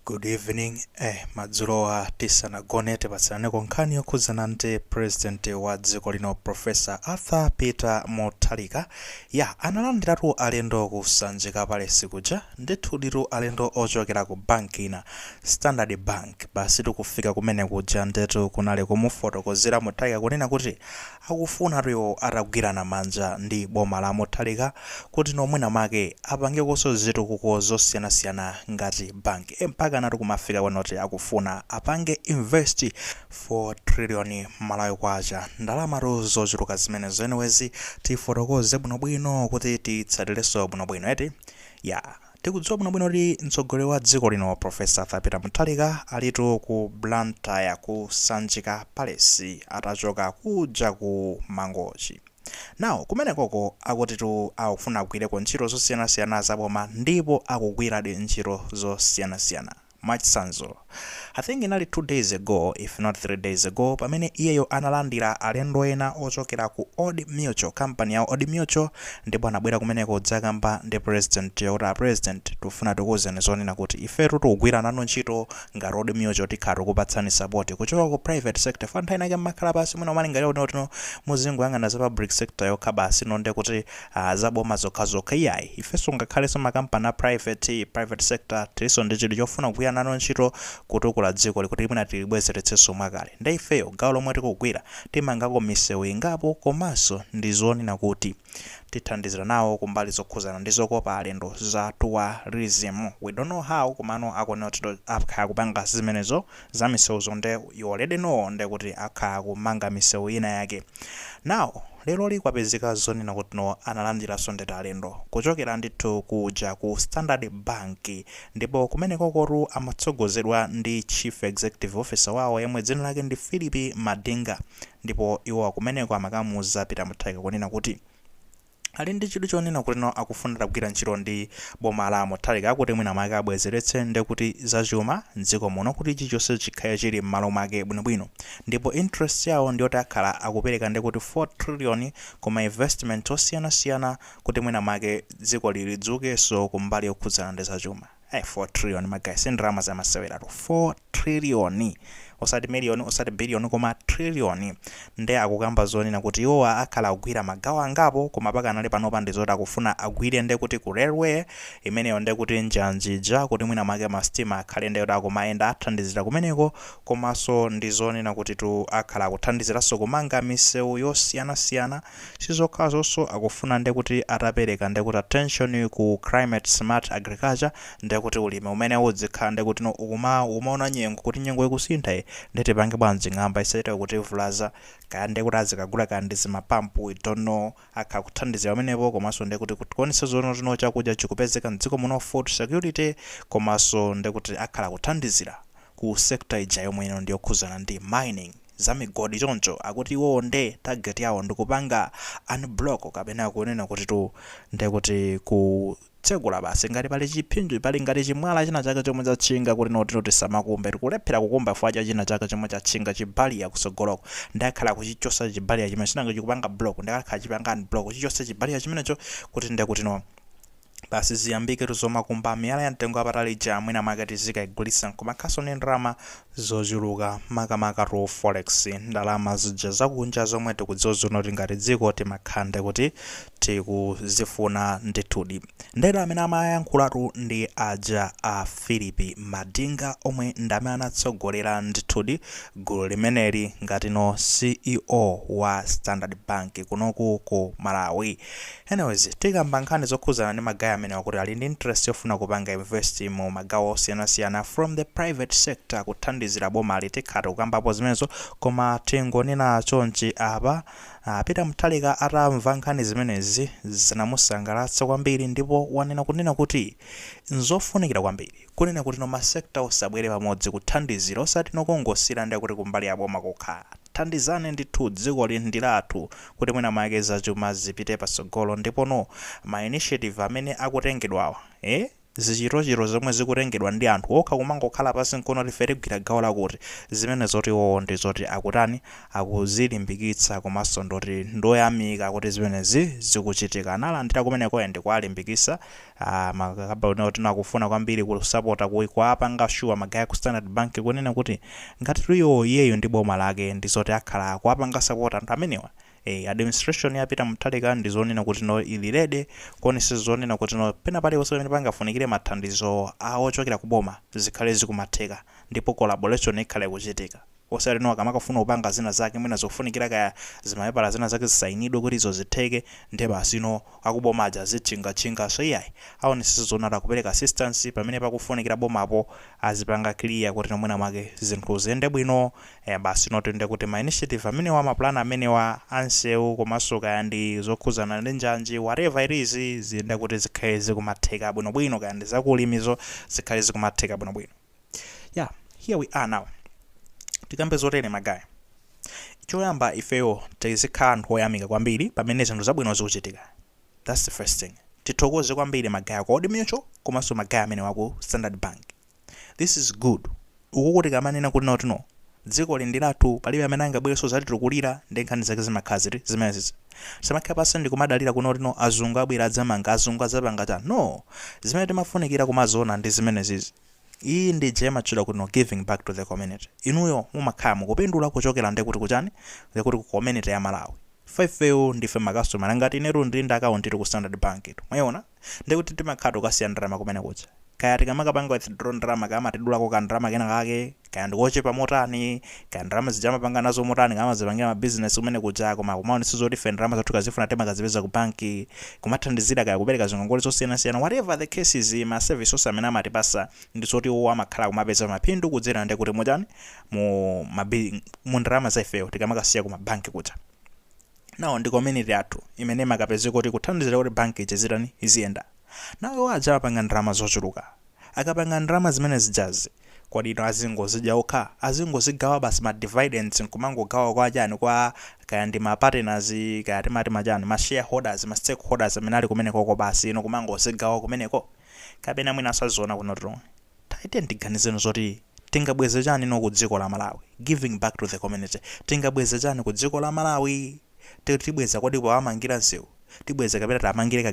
Good evening. Madzulowa tisanagone tipatsaneko nkhani yokhudzana ndi President wa dziko lino, Professor Arthur Peter Mutharika. Ya, analandiratu alendo ku Sanjika Palace kuja, ndithuditu alendo ochokera ku banki ina, Standard Bank. Basi, tikufika kumene kuja ndetu kunali kumufotokozera Mutharika kunena kuti akufunatu iwo atagwirana manja ndi boma la Mutharika kuti nomwina make apangekonso zitukuko zosiyanasiyana ngati banki. Mpaka natu kumafika kwenoti akufuna apange invest 4 trillion Malawi kwacha, ndalamatu zochuluka zimenezo. Anyways, tifotokoze bwinobwino kuti titsatirenso bwinobwino, eti? Ya, tikudziwa bwinobwino kuti mtsogoleri wa dziko lino, Professor Arthur Peter Mutharika, alitu ku Blantyre ku Sanjika Palace atachoka kuja ku Mangochi. Nawo kumenekoko akutitu akufuna agwireko ntchito zosiyanasiyana zaboma, ndipo akugwiradi ntchito zosiyanasiyana. Mwachitsanzo, I think inali 2 days ago, if not 3 days ago, pamene iyeyo analandira alendo ena ochokera ku Old Mutual, company ya Old Mutual, ndipo anabwera kumeneko kudzakamba ndi President yokuti, "A President, tifuna tikuwuzeni zonena kuti ifetu tikugwira nanu ntchito ngati Old Mutual, tikhala tikupatsani support kuchoka ku private sector." Fa nthawi inake mmakhala pasi mwina umalingalira kuti tino muzingoyang'ana za public sector yokha basi, nonde kuti zaboma zokhazokha. Iyayi, ifenso ngakhalenso makampani a private sector tilinso ndi chidwi chofuna kugwira nanu ntchito kutukula dziko likuti mwina tilibwezeretsenso mwakale. Nde ifeyo gawo lomwe tikugwira, timangako misewu ingapo, komanso ndi zonena kuti tithandizira nawo kumbali zokhuzana ndi zokopa alendo za tourism. We don't know how, komano akuona kuti akhala kupanga zimenezo za misewuzo. Nde you already know nde kuti akhala kumanga misewu ina yake. Now, lero likwapezeka zonena kuti no, analandiranso ndete alendo kuchokera ndithu kuja ku Standard Bank, ndipo kumenekokotu amatsogozedwa ndi Chief Executive Officer wawo yemwe dzina lake ndi Philip Madinga. Ndipo iwo kumeneko amakamuuza Peter Mutharika kunena kuti ali ndi chidwi chonena kuti no, akufuna kugwira ntchito ndi boma la Mutharika kuti mwina mwake abwezeretse ndi kuti zachuma mdziko muno, kuti chilichonse chikhale chili m'malo mwake bwinobwino. Ndipo interest yawo ndiyoti akhala akupereka ndi kuti 4 trillion kuma investment osiyanasiyana kuti mwina mwake dziko lilidzukenso kumbali yokhudzana ndi zachuma. 4 trillion, ma guys, ndalama zamaseweratu. 4 trillion, osati million, osati billion, koma trillion. Nde akukamba zonena kuti iwowa akhala akugwira magawo angapo, koma pakanali panopa ndi zoti akufuna agwire nde kuti ku railway imeneyo, nde kuti njanjija, kuti mwina mwake masitima akhale nde kuti akumayenda, athandizira kumeneko. Komanso ndi zonena kuti tu akhala akuthandiziranso kumanga misewu yosiyanasiyana. Sizokhazonso, akufuna nde kuti atapereka nde kuti attention ku climate smart agriculture, nde kuti ulimi umene udzikhala nde kuti no umaona nyengo, kuti nyengo ikusintha iyi, nde tipange bwanji ng'amba isachite kuti ivulaza, kaya nde kuti azikagula kaya ndi zimapampu, we don't know. Akhala kuthandizira pamenepo. Komanso nde kuti kuonetsa zono tino chakudya chikupezeka mdziko muno, food security. Komanso nde kuti akhala kuthandizira ku sector ija yomwe ino ndiyokhuzana ndi mining, za migodi. Choncho akuti iwowo nde target yawo ndikupanga unblock, kapena kunena kuti tu nde kuti kutsegula basi ngati pali chiphinjo, pali ngati chimwala china chake chomwe chatchinga kuti notino tisamakumbe, tikulephera kukumba chifukwa cha china chake chomwe chatchinga, chi barrier kusogoloko. Ndakhala kuchichosa chi barrier chimene chinanga chikupanga block, ndakhala chipanga unblock, chichose chi barrier chimenecho kuti nde kuti no, basi ziyambike zomakumba miyala ya mtengo wapatali ija, mwina mwake tizikayigulitsa nkumakhaso ndi ndalama zochuluka, makamaka tu forex, ndalama zija zakunja zomwe tikudziwa zino kuti ngati dziko timakhande kuti tikuzifuna ndithudi. Ndero amene amayankhulatu ndi aja a Philip Madinga, omwe ndi amene anatsogolera ndithudi gulu limeneli ngatino CEO wa Standard Bank kunoku ku Malawi. Anyways, tikamba nkhani zokhuzana ndi ma guy amene wakuti ali ndi interest yofuna kupanga invest mu magawo osiyanasiyana from the private sector kuthandizira bomali. Tikhala kukambapo zimenezo, koma tingonena chonchi apa, Peter Mutharika atamva nkhani zimenezi zinamusangalatsa kwambiri, ndipo wanena kunena kuti nzofunikira kwambiri kunena kuti no, ma sector osabwere pamodzi kuthandizira, osati nokongosira ndi kuti kumbali ya boma kokha. Thandizane ndithu, dziko ndi lathu, kuti mwina mwake zachuma zipite patsogolo. Ndipo no, ma initiative amene akutengedwawa, eh? Zichitochito zomwe zikutengedwa ndi anthu okha kumangokhala pansi nkuona ife tigwira gawo lakuti zimene zoti iwowo ndi zoti akutani, akuzilimbikitsa, komanso ndoti ndoyamika kuti zimenezi zikuchitika. Analandira kumeneko ndi kuwalimbikitsa makaba kuti akufuna kwambiri kusapota, kuapanga sure ma guy ku Standard Bank kunena kuti ngati tuyo iyeyo ndi boma lake ndi zoti akhala kuapanga support anthu amenewa. Administration ya Peter Mutharika ndi zonena kuti no, ili ready kuonesa zonena kuti no, pena paliponse pamene pangafunikire mathandizo awochokera ku boma zikhale zikumatheka ndipo collaboration ikhale kuchitika, osati no akamakafuna kupanga zina zake mwina zofunikira kaya zimapepala zina zake zisayinidwe kuti izo zitheke, ndiye basi no, akuboma aja azitchingatchinga. So iyayi, aonesesa zonena kupereka assistance pamene pakufunikira bomapo, azipanga clear kuti nomwena mwake zinthu ziyende bwino. Basi noti ndi kuti ma initiative amenewa, ma plan amenewa ansewu komanso kaya ndi zokhuzana ndi njanji, whatever it is, ziyende kuti zikhale zikumatheka bwinobwino, kaya ndi zakulimizo zikhale zikumatheka bwinobwino. Yeah, here we are now. Tikambe zotere, ma guy. Choyamba, ifeyo tizikhala anthu oyamika kwambiri pamene zinthu zabwino zikuchitika. That's the first thing. Tithokoze kwambiri ma guy ku Old Mutual komanso ma guy amene waku Standard Bank. This is good. Uku kuti kamanena kuti no, dziko li ndi lathu, palibe amene angabwerenso zatitukulira, ndi nkhani zake zimakhala ziti zimenezi. Samakhala pansi ndi kumadalira kuno tino azungu abwera adzamanga, azungu adzapanga cha no. Zimene timafunikira kumaziona ndi zimenezizi. Iyi ndi imatchedwa kuti no, giving back to the community. Inuyo mumakhala mukupindula kuchokera ndi kuti kuchani, ndikuti ku community ya Malawi. Ifeyo ndife ma customer. Ngati inetu ndili ndi account ku Standard Bank itu, mwayiona, ndikuti timakhala tukasiya ndalama kumene kuja. Kaya tikamakapanga withdraw ndalama, kaya amatidulako ka ndalama kena kake, kaya ndikochepa motani, kaya ndalama zija amapanga nazo motani, kaya amazipangira ma business kumene kuja, koma kumaonetsa zoti ife ndalama zathu kazifuna timakazipeza ku banki, kumathandizira kaya kupereka zingongole zosiyanasiyana, whatever the case is, ma service onse amene amatipasa ndi zoti iwo amakhala kumapeza maphindu kudzera ndi kuti muchani, mu ndalama za ifeyo tikamakasiya ku mabanki kuja. Nawo ndi community yathu imene imakapezeka kuti kuthandizira kuti banki ichizitani, iziyenda. Nawo aja amapanga ndalama zochuluka. Akapanga ndalama zimene zijazi, kodi ino azingozidya okha, azingozigawa basi ma dividends nkumangogawa kwa chani, kwa kaya ndi ma partners, kaya timati machani, ma shareholders, ma stakeholders amene ali kumenekoko, basi ino kumangozigawa kumeneko? Kapena mwina asaziona kuno tino taite ndiganizeni zoti tingabweze chani no ku dziko la Malawi? Giving back to the community, tingabweze chani ku dziko la Malawi? Tibweza kodi powamangira msewu? Tibweza kapena tamangire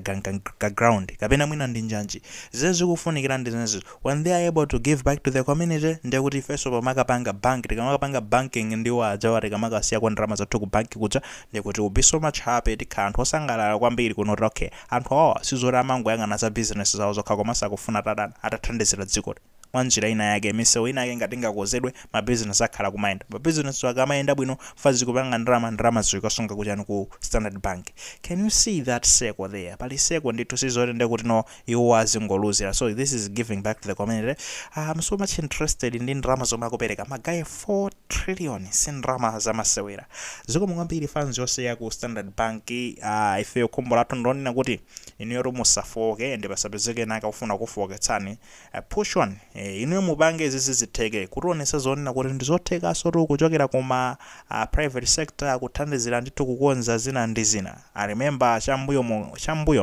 ka ground, kapena mwina ndi njanji? Zimene zikufunikira ndi zimenezo. When they are able to give back to the community, ndiye kuti ifenso pamakapanga bank, tikamakapanga banking ndiwo ajawa, tikamakasiyako ndalama zathu ku banki kuja, ndiye kuti we'll be so much happy. Tikhala anthu osangalala kwambiri kuno kuti okay, anthu awawa sizoti amangoyang'ana za business zawo zokha, komanso akufuna tatani, atathandizira dziko mwa njira ina yake. Misewu ina yake ngati ingakonzedwe, mabizinesi akhala kumayenda. Mabizinesi akamayenda bwino, fazi kupanga ndalama, ndalama zikasunga kuchani, ku Standard Bank. Can you see that circle there? Pali circle ndithu. Sizoti ndekuti no, iwo azingoluzira. So this is giving back to the community. I'm so much interested ndi ndalama zomwe akupereka ma guy. 4 trillion si ndalama zamasewera. Zikomo kwambiri fans yonse ya ku Standard Bank. Ifeyo khumbo lathu ndonena kuti inuyo musafoke ndi pasapezeke naka kufuna kufoketsani. Push on. Inuyo mupange izi zitheke, kutionetsa zonena kuti ndizothekanso tu kuchokera kuma private sector kuthandizira ndithu kukonza zina ndi zina. I remember chambuyo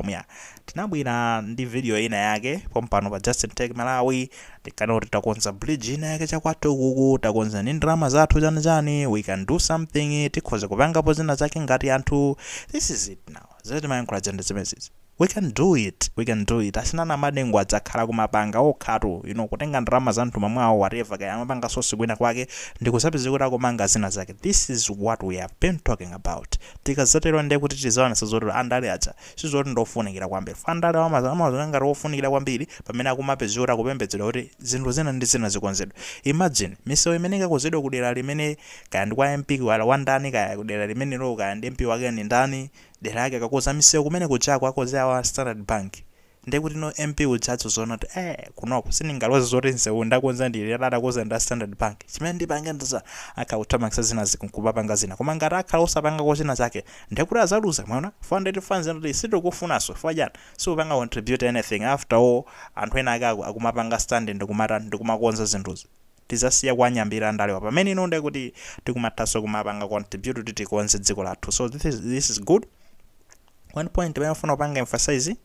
muya tinabwera ndi video ina yake pompano pa Justin Tech Malawi, tikana kuti takonza bridge ina yake chakwathu kuku, takonza ndi ndalama zathu chani chani. We can do something, tikhoza kupangapo zina zake ngati anthu. This is it now. Zimene timayankhula zende zimenezi, we can do it, we can do it. Asina Madengo adzakhala kumapanga okhatu kutenga ndalama za mthumba mwawo, whatever, kaya amapanga source kwina kwake, ndikusapeza kuti akumanga zina zake. This is what we have been talking about. Tikazatero ndiye kuti tizaonesa zoti andale aja sizoti ndofunikira kwambiri. Andale amazona ngati ofunikira kwambiri pamene akumapeza kuti akupembedzedwa kuti zinthu zina ndi zina zikonzedwe. Imagine misewu imene ikakonzedwa kudera limene kaya ndi kwa MP wandani, kaya kudera limenelo kaya ndi MP wake ni ndani, dera yake akakoza misewu kumene kuchako, akoze awa Standard Bank, ndiye kuti no, MP ujacho zoona kuti kunoko sindingaloze zoti nsewu ndakonza ndili adakonza nda Standard Bank, chimene ndipange ndiza akhauthamangisa zina zikunkupapanga zina. Koma ngati akhala osapangako china chake, ndiye kuti azaluza. Mwaona, fandeti fanzi kuti sitikufunanso fajani, sikupanga contribute anything. After all, anthu ena ake akumapanga stand ndikumata ndikumakonza zinthuzi. Tizasiya kuwanyambira andalewa pamene ino ndiye kuti tikumathanso kumapanga contribute kuti tikonze dziko lathu. So this is good. One point pamene afuna kupanga emphasize,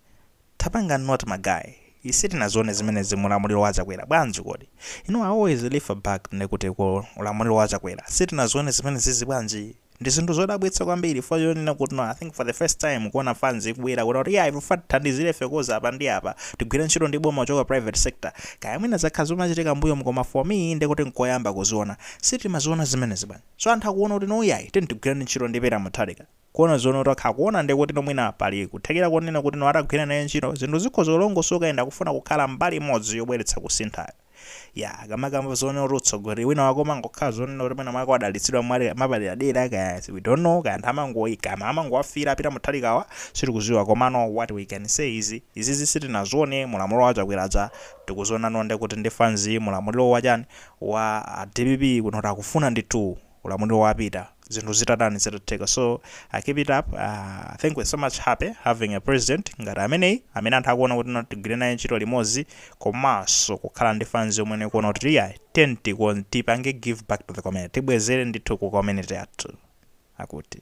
tapanga note, ma guy. Sitinazione zimenezi mulamuliro wa Chakwera bwanji kodi? I always refer back ndekuti ku ulamuliro wa Chakwera sitinazione zimenezizi bwanji? Ndi zinthu zodabwitsa kwambiri for yonena kuti, no, I think for the first time kuona funds ikubwera kuti yeah, ife tithandizire ife koza apa ndi apa, tigwire ntchito ndi boma kuchoka private sector. Kaya mwina zakhala zomachitika mbuyo, koma for me ndekuti nkoyamba kuziona. Sitimaziona zimenezi bwanji? So anthu akuona kuti, no, yayi, tigwirane ntchito ndi Peter Mutharika, kuona zoona kuti akhakuona ndekuti nomwina pali kuthekera konena kuti, no, atagwira naye ntchito zinthu zikhoza kulongosoka, enda akufuna kukhala mbali imodzi yobweretsa kusinthayo. Ya, akamakamba zoona kuti utsogoleri wina wako mangokhala zonena kuti mwina mwake wadalitsidwa mapaderadera, kaya we don't know, kaya anthu amangoyika amangowafira a Peter Mutharikawa, sitikuziwa. Komano what we can say is izizi sitinazione mulamuliro wa Chakweracha. Tikuziona nonde kuti ndi funds mulamuliro wachani, wa DPP, kuno kuti akufuna ndithu ulamuliro wapita zinthu zitatani, zitatheka. So I keep it up. I think we're so much happy having a president ngati ameneyi, amene anthu akuona kuti tigwire naye ntchito limodzi, komanso kukhala ndi funds yomwe kuona kuti iya, tipange give back to the community, tibwezere ndithu ku community yathu akuti.